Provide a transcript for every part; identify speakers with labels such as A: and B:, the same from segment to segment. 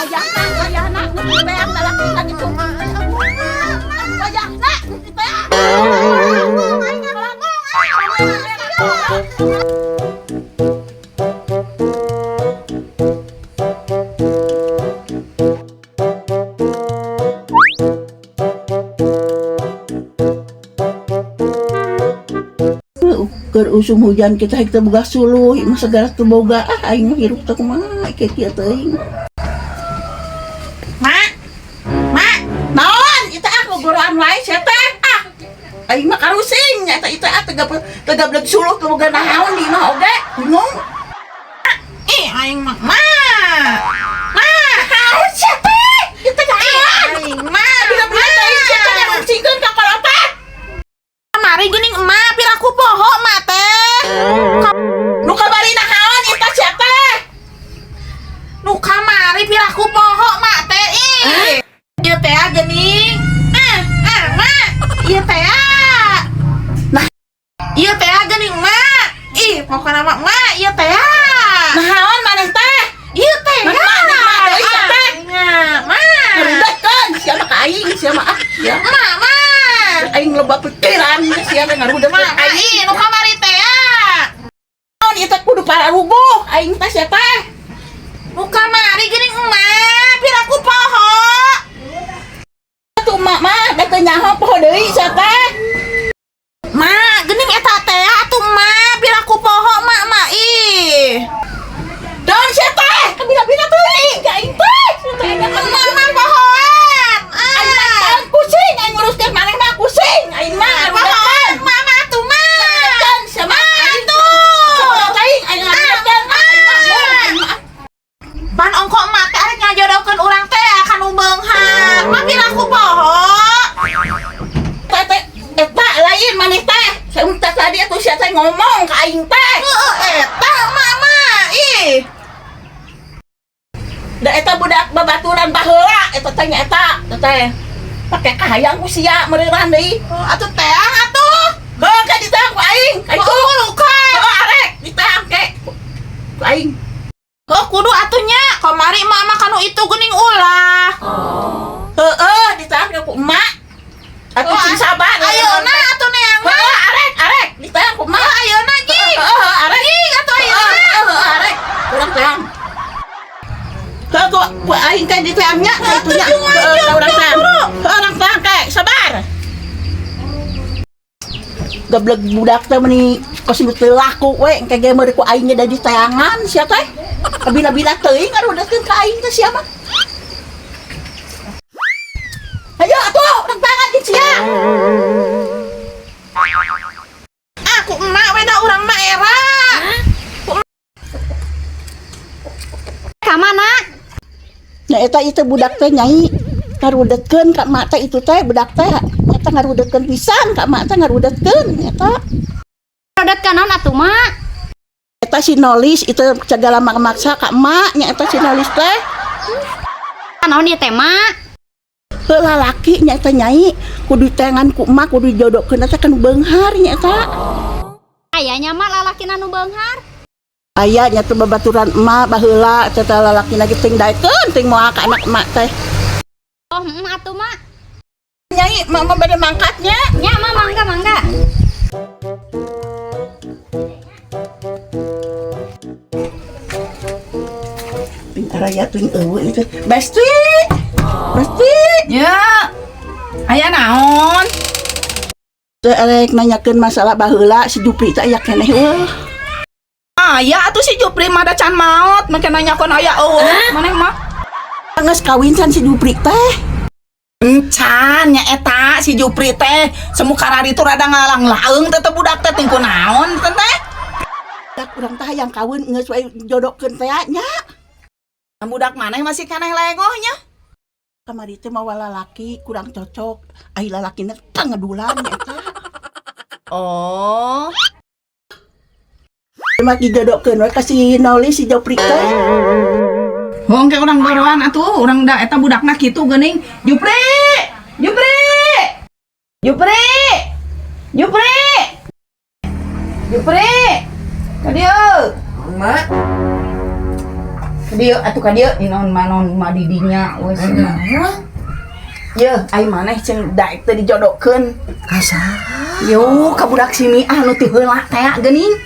A: Wayahna, wayahna, geus beak lalaki ka gitu. Wayahna, geus beak. Keur usum hujan kita teu boga suluh, mah segala teu boga, ah, aing mah hirup teh kumaha kieu kieu teuing. Mak, mak, naon itu, ah, guguraan wae sia teh, ah. Aing mah karusing nya eta itu, ah, teu gablek suluh, teu boga naon di imah oge, bingung.
B: Ih, aing mah, mak. Mak,
A: Naon sia teh? Itu naon?
B: Aing mah.
A: Bila-bila teuing sia teh ngarungsingkeun ka kolot.
B: Kamari geuning emak piraku poho mak teh.
A: Nu kamari naon eta sia teh?
B: Nu kamari piraku poho mak teh, ih. Ieu teh ah, geuning. Ah, ah, mak. Ieu teh ah.
A: Nah.
B: Ieu teh ah, geuning mak. Ih, pokokna mah mak ieu teh ah.
A: Naon maneh teh?
B: Ieu teh
A: Mak, mak, mak, deui sia teh.
B: Ah, mak.
A: Ngarudetkeun sia mah ka aing sia mah, ah sia.
B: Mak, mak.
A: Aing loba pikiran sia teh ngarudetkeun
B: Mak, mak,
A: aing.
B: ih, nu kamari teh ah.
A: Naon ieu teh kudu pararuguh aing teh sia teh.
B: Nu kamari geuning emak, piraku poho.
A: Tuh emak mah da teu nyaho, poho deui sia teh.
B: Mak, geuning eta teh atuh mak, piraku poho mak, mak, ih.
A: Naon sia teh? Kabila-bila teuing ka aing teh. Sia teh
B: Emak mah pohoan.
A: Aing mah
B: Ah.
A: teu pusing aing nguruskeun maneh mah, pusing aing mah
B: Pohoan
A: ngarudetkeun.
B: mak mah atuh mak.
A: Ngarudetkeun sia mah aing.
B: Atuh.
A: Sabodo teuing aing ngarudetkeun aing mah, aing mah.
B: Pan ongko emak teh arek ngajodohkeun urang teh ka nu beunghar. Mah piraku poho.
A: Teh teh eta lain maneh teh. Saunta tadi atuh sia teh ngomong ka aing teh.
B: Heeh, eta emak mah. Ih.
A: Da eta budak babaturan baheula eta teh nya eta teh. Pake kahayang ku sia meureureuh deui.
B: Oh, atuh teang atuh.
A: Heuh, ka diteang ku aing. Ka itu.
B: Oh, luka.
A: Heuh, arek diteang ke ku aing.
B: Oh, kudu atuh nya. Kamari emak mah kanu itu geuning ulah.
A: Heeh, diteang ku emak. Atuh
B: Oh,
A: sing sabar.
B: Ayeuna atuh neang mah.
A: Heuh, arek arek diteang ku emak.
B: Oh, ayeuna ji.
A: Heeh, arek.
B: Ji, atuh ayeuna.
A: Heeh, arek. Urang teang. Heuh, ku aing kan diteangnya ka itunya.
B: Tuh,
A: Heuh, urang teang.
B: buru.
A: Heuh, urang teang ke, sabar. Gablek budak teh meni kos nu teu laku we engke ge meuri ku aing ge da diteangan sia teh. Kabila-bila teuing ngarudetkeun ka aing teh sia mah. Ayo atuh, urang teangan jeung sia.
B: Aku emak we da urang mah era.
C: Ka mana?
A: Nah, eta itu budak teh nyai ngarudetkeun ka emak teh, itu teh budak teh eta ngarudetkeun pisan ka emak teh, ngarudetkeun eta.
C: Rodet ka naon atuh, mak?
A: Eta si Nolis itu segala maksa ka emak nya eta si Nolis teh.
C: Ka naon ieu teh, mak?
A: Heuh, lalaki nya eta nyai, kudu teangan ku emak, kudu dijodohkeun eta kan beunghar nya eta.
C: Aya nya, mak, lalakina nu beunghar?
A: Aya nya tuh babaturan emak baheula eta teh, lalakina ge ting daekeun ting moal ka anak emak teh.
C: Oh, heeh atuh, mak.
A: Nyai, emak mah bade mangkatnya.
C: Nya, mak, mangga mangga.
A: Ting araya ting eueuh itu. Besti. Besti.
B: Ya. Aya naon?
A: Teh arek nanyakeun masalah baheula, si Jupri teh aya keneh eueuh?
B: Aya atuh, si Jupri mah da can maot, make nanyakeun aya eueuh maneh mah.
A: Geus kawin can si Jupri teh?
B: Encan nya eta si Jupri teh, semu karari itu rada ngalang laeung teh teh budak teh ting kunaon teh teh.
A: Dak urang teh hayang kawin, geus we jodohkeun teh nya.
B: Budak maneh masih keneh lengohnya.
A: Kamari teh mawa lalaki kurang cocok. Ai lalakina pangedulan eta.
B: Oh.
A: Mah dijodohkeun we ka si Noli si Jupri teh.
B: Hong ke urang baruan atuh, urang da eta budakna kitu geuning. Jupri! Jupri! Jupri! Jupri! Jupri! Ka dieu.
D: Mak.
B: Dieu atuh ka dieu naon manon ma di dinya we cenah. Yeuh, ai maneh ceng daek teh dijodohkeun.
A: Ka saha?
B: Yo, ka budak sini ah nu ti heula teh geuning.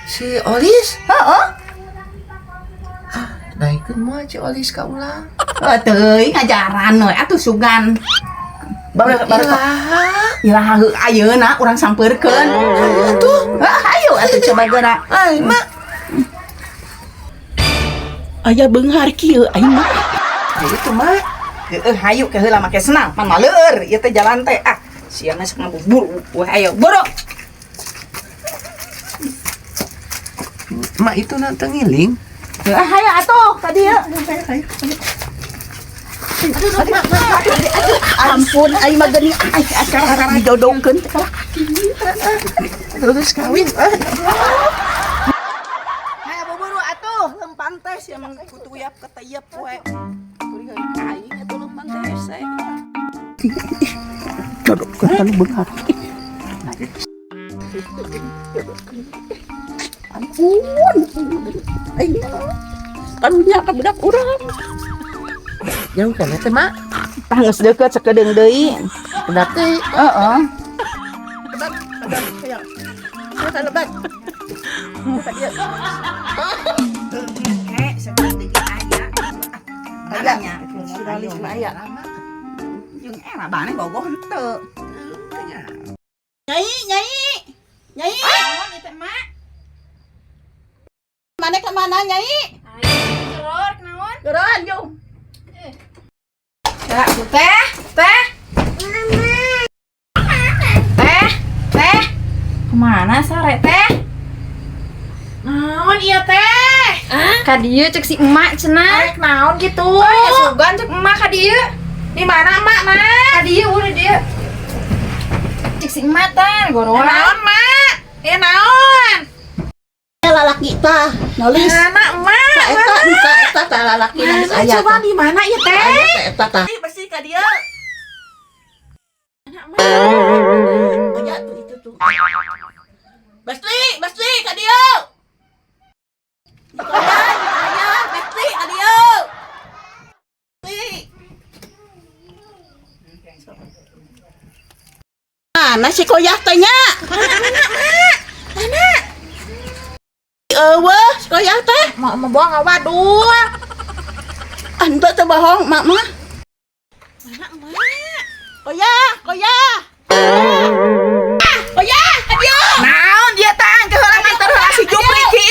A: Si Olis?
B: Heeh.
A: Daekeun moal si Olis ka ulang.
B: Heuh teuing ngajaran we atuh sugan. Baru baru
A: Iraha.
B: Iraha heuh ayeuna urang sampeurkeun.
A: Atuh.
B: Heuh, ayo atuh coba geura.
A: Ai mak.
B: Aya beunghar kieu aing mah.
A: Itu mak.
B: Heeh, hayu ke heula make senang, pan maleur ieu teh jalan teh. Ah, siana sok ngabubur. Wah, ayo buru.
A: Mak itu nanti ngiling.
B: Heeh, hayu atuh ka dieu. Ampun, aing mah geuning ai akar dijodohkeun teh kalah kaki.
A: Terus kawin.
B: Hayu buburu atuh, lempang teh sia mah kutuyap ketayap we. Kuriheun aing atuh lempang teh hese.
A: Jodohkeun kan beunghar.
B: Ampun. Aing karunya ka budak urang.
A: Jauh kan teh mak?
B: Tah geus deukeut sakedeung deui.
A: Budak teh.
B: Heeh.
A: Lebat.
B: Aya.
A: Si Olis mah aya.
B: Jeung era bane bogoh henteu.
A: Nyai, nyai. Nyai. Mana ke mana nyai?
C: Geror naon?
A: Geroan jauh.
B: Ya, teh, teh. Teh, teh. Kemana sare teh?
D: Naon iya teh?
C: Ka dieu cek si emak cenah.
D: Arek naon gitu?
B: Ya sugan cek emak ka dieu.
D: Di mana emak, Mak?
C: Ka dieu udah dieu. Cek si emak tan goroan.
D: Naon, Mak? Ya naon?
A: Lalaki tah, nolis.
D: Mana emak?
A: Ta eta eta eta tah lalaki nangis
D: Mana
A: aya.
D: coba di mana iya teh?
A: Aya teh eta tah. Bersih ka dieu. Aya tuh itu tuh. Besti, besti ka dieu. Aya, besti ka dieu. Besti. Mana si koyah teh nya? Mana? Eueuh, si koyah teh.
D: Mau mau buang waduh.
A: Ente teh bohong, mak mah.
D: Mana emak?
A: Koyah, koyah. Koyah, ka dieu.
B: Naon dia teh ke heula nganter heula si Jupri ki.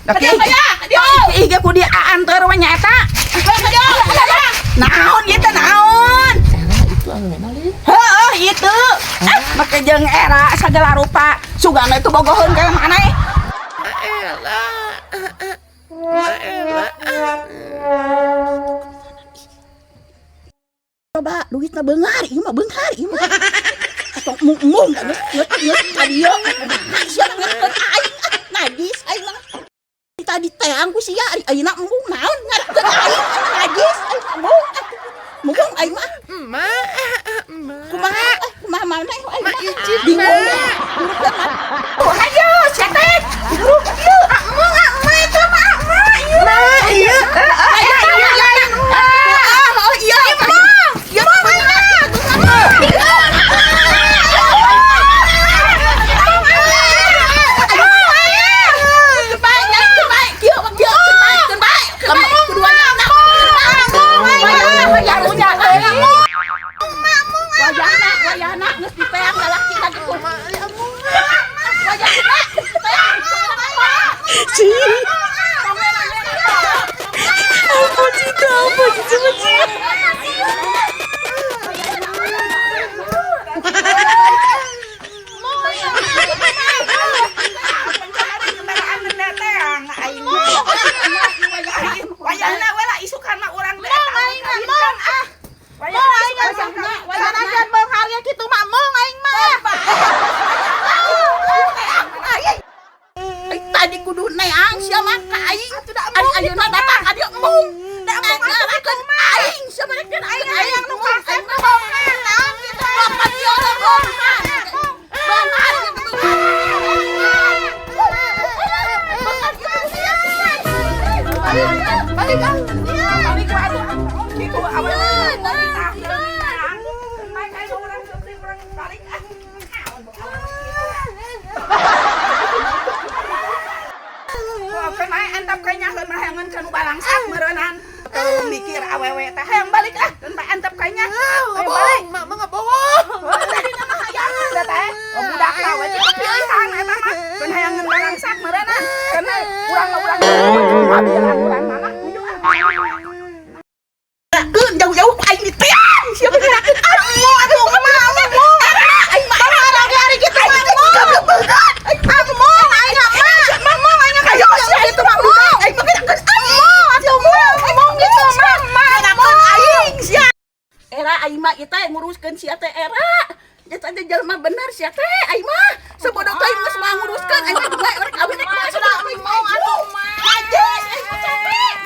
A: Ka dieu, koyah, ka dieu.
B: Ih ge ku dia anter we nya eta.
A: Ka dieu, koyah.
B: Naon ieu teh naon?
A: Itu anu lin.
B: Heeh, itu. Ah, make jeung era sagala rupa. Sugana itu bogoheun ka maneh.
A: Coba duitna beunghar, ieu mah beunghar, ieu mah. Atau mung-mung nget nget nget ka dieu. Sia ngetkeun aing, ah, najis aing mah. Tadi teang ku sia ari ayeuna embung naon ngarepkeun aing, ah, najis aing mah embung. Ah. Embung aing mah.
D: Emak, emak.
A: Kumaha? Ah, kumaha maneh aing mah.
D: Izin,
A: Bingung.
D: Mak.
A: Burukkeun mah.
B: Oh, hayo sia teh. Buru ka dieu.
D: Emak, emak itu emak, emak. Emak, iya.
A: Iya, iya, iya. Ah, oh iya. Iya,
B: Wayahna we lah isukan mah urang teh eta kawinkan ah. Wayahna isukan
A: Sanajan beungharnya kitu mah mong aing mah. Tadi kudu neang sia mah ka aing. Ari ayeuna datang ka dieu embung. Da embung ngarakeun aing sia mah aing aing nu kasep mah naon kitu. Bapak dieu beunghar. Beunghar kitu. Beunghar kitu sia. Balik ah.
B: Awewe tah. Main ayo urang Jupri, urang balik ah. Oh, kan aing antap kayaknya keun mah hayangeun ka nu balangsak meureunnan. Teu mikir awewe teh, hayang balik ah, keun bae antap kayaknya. Hayang balik.
D: Mak mah ngabohong.
B: Oh, tadi mah hayangeun da teh. Oh, budak tah we cek pilihan eta mah. Keun hayangeun balangsak meureunnan. Keun urang mah urang bilang urang mah hayu ah.
A: Keun jauh-jauh ku aing diteang. Sia gerakeun aduh aduh mah aduh. Aing mah lagi hari kitu mah. Goblok banget. Aing mah aing mah mah aing kayo sia kitu mah. Aing mah gerakeun aduh atuh mah gitu mah. Gerakeun aing sia. Era aing mah ieu teh nguruskeun sia teh era. Eta teh jelema bener sia teh aing mah. Sabodo teh geus mah nguruskeun aing mah bae rek kawin rek mah sudah aing mah atuh mah. Najis aing mah capek.